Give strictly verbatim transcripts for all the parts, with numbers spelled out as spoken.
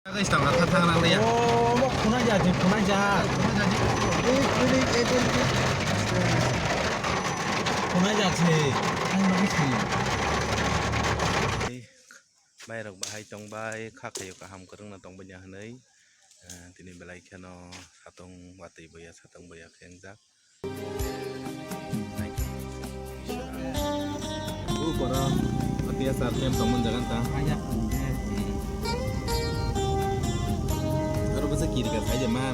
Guys, tang kha thang nang liya. Oh, mo khunai ja je, khunai ja. Khunai ja je. Khunai ja je. Ang lagi si. Bai rok bahai tong bai, kha khayo kaham kwrwng no tong bai ya hwnwi. Eh, tini belai kheno satong watwi boya, satong boya khe wngjak. Uporo, atiya sar kem tongmani jaga ta. Aro bwsa kiri ka sai de ma.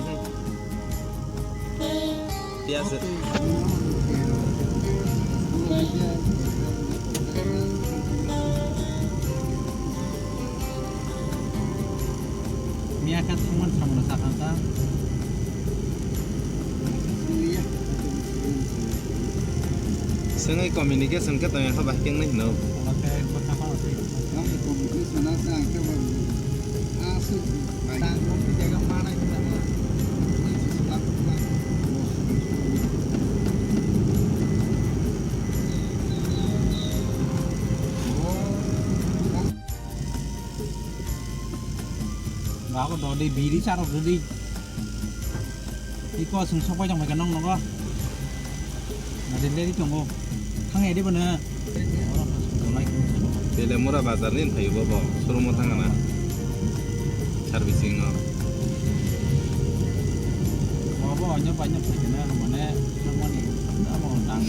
Tiya se. Miya khe thangmani samungno sakha ta. Swngwi communication khe tongya khe bahai khe wngnai hino. Omo khe bwkha phano thwi. Communication na se ang khe bo aswk tang rok twi jaga manai khe tamo. Bago dodi biri charok dodi. Iko sung sok pai tong bai khe nong nogo. Nadi leri tongo. Thang edi bono. Telemura bazar ni thayo bo bo. Showroom o thang na. Servicing o. Bo bo onyo pai no pai khe na mane. Mane. Amo dang.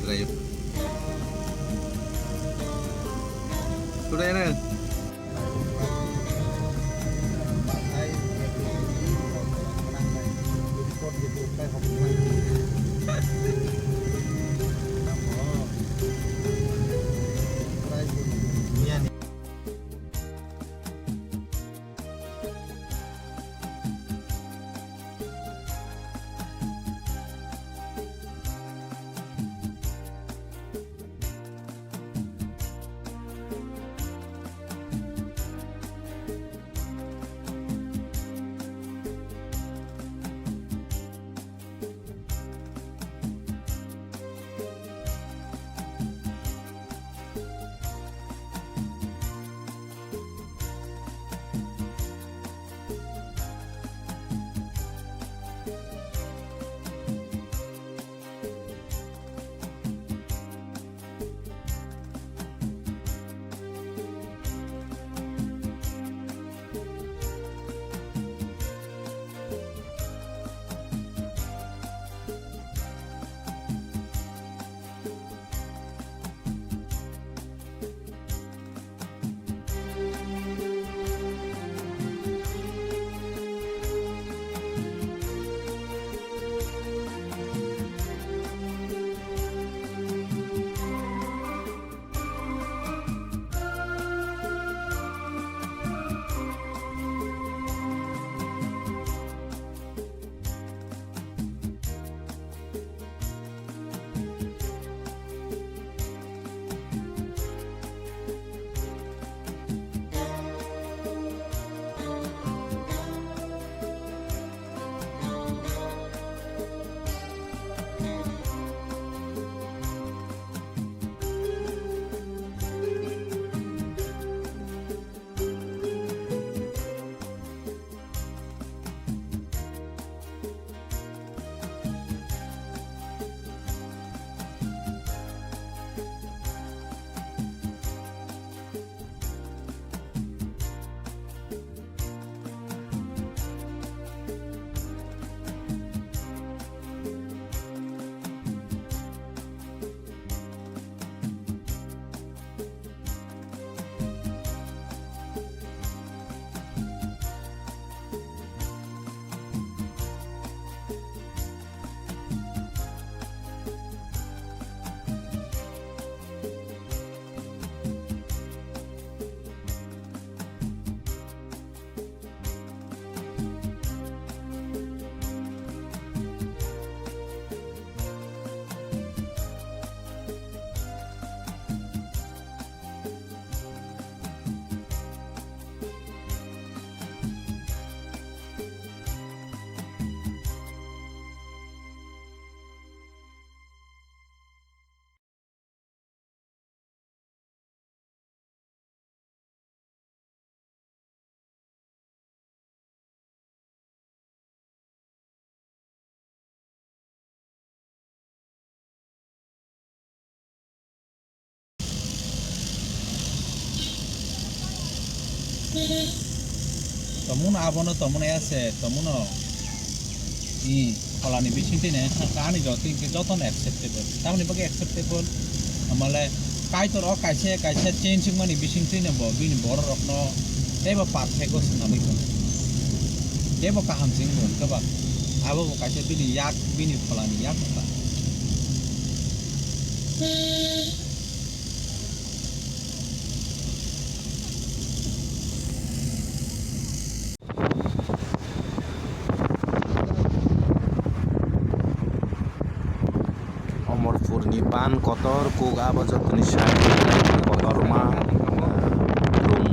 Drive. Sudah ya, Nel? Tomono abono, tomono ese, tomono i pholani bising twi nai kha, ani joto hinkhe jotono acceptable. Tamoni bagwi acceptable? Amale Kaitor o kaisa kaisa change wngmani bising twino bo bini bororokno teibo perfect o swnamwi tongo. Teibo kaham se wngbo hinkhe ba abo bo kaisa bini yak, bini pholani yak wngkha. Omorpurni ban kotor kuk abo jotoni side kotorma, eh, drum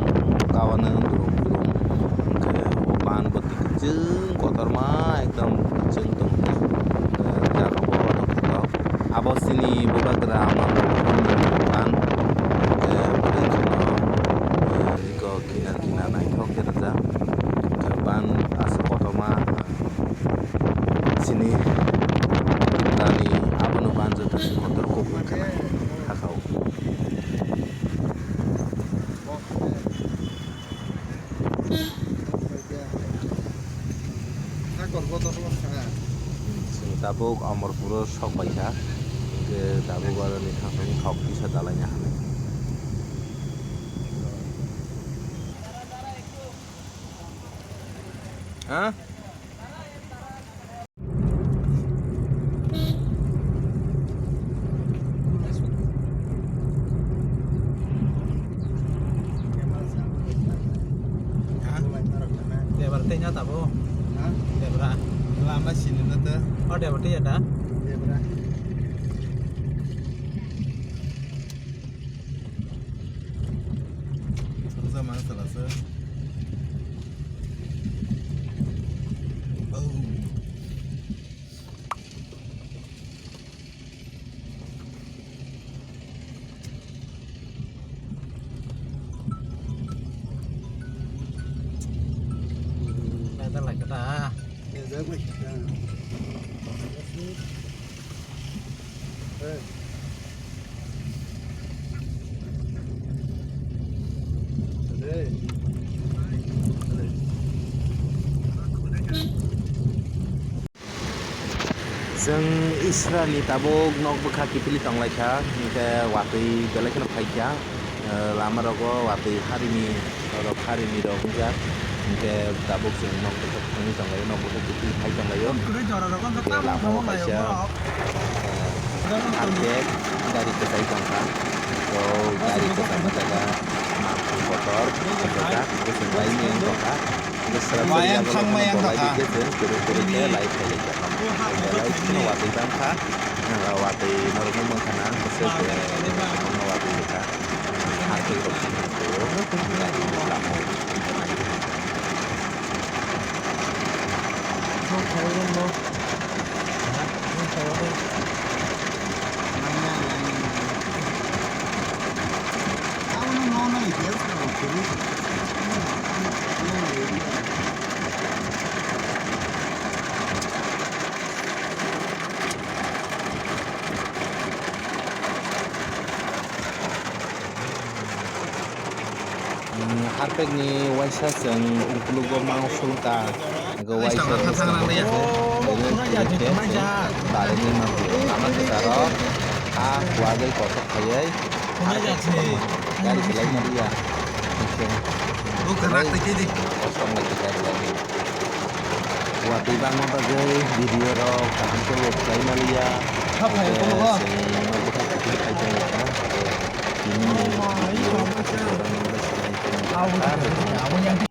kawanw drum drum. Hwnkhe o ban bwtwi kwchwng kotorma ekdom kwchwng tongkhe, eh, jaga bo kotor. Abo chini bubagra ama ban, eh, bwrwi kheno, eh, iko kinar kinar naithok khe rijak. Ban aswk kotorma chini nani abono ban jotoni kotor kok wngkha hakao. Chwng tabuk Amarpuro sok paikha, hwnkhe tabuk aroni thangthangwi thok kisa dalaina hinwi. Ha? Debra tei na tabo? Ha? Debra. Lama sini na ta. Oh, Debra tei ya ta? Debra. Sangsa mana salah sa. Oh. Nada lagi ta. Chwng Israilni tabuk nok bwkha kiphilwi tonglaikha, hinkhe watwi belai kheno phaikha. Eh, lama rogo watwi harini, norok harini rok wngjak, hinkhe tabuk chwng nok bwkha thangwi tonglaio, nok bwkha kiphilwi phai tonglaio. Hinkhe lama o kaisa, eh, hardtack gari kwchangma jaga, mampli kotor kwchajak, bwswk bai miyang tongkha. Bwswk bai miyang tongkha. Kwrwi kwrwi khe light khaijak. Light no watwi bangkha, watwi norokno mankha na, bwswk, eh, norokno watwi rwkha. Hardtack rok sini twi o, gari lama o. Harpek ni waisa chwng ukulugo mangso ta, hwnkhe waisa tarini lama kwcharo ha kuagwi kothok khaiwi gari kwlai maliya. Kosom lai khe gari lai. Watwi bangma bagwi video rok kaham khe bo khlai maliya. Hap hai, hwnkhe kono ba? Chwng nogo thai kuphur khai tongkha. Tini video abo yang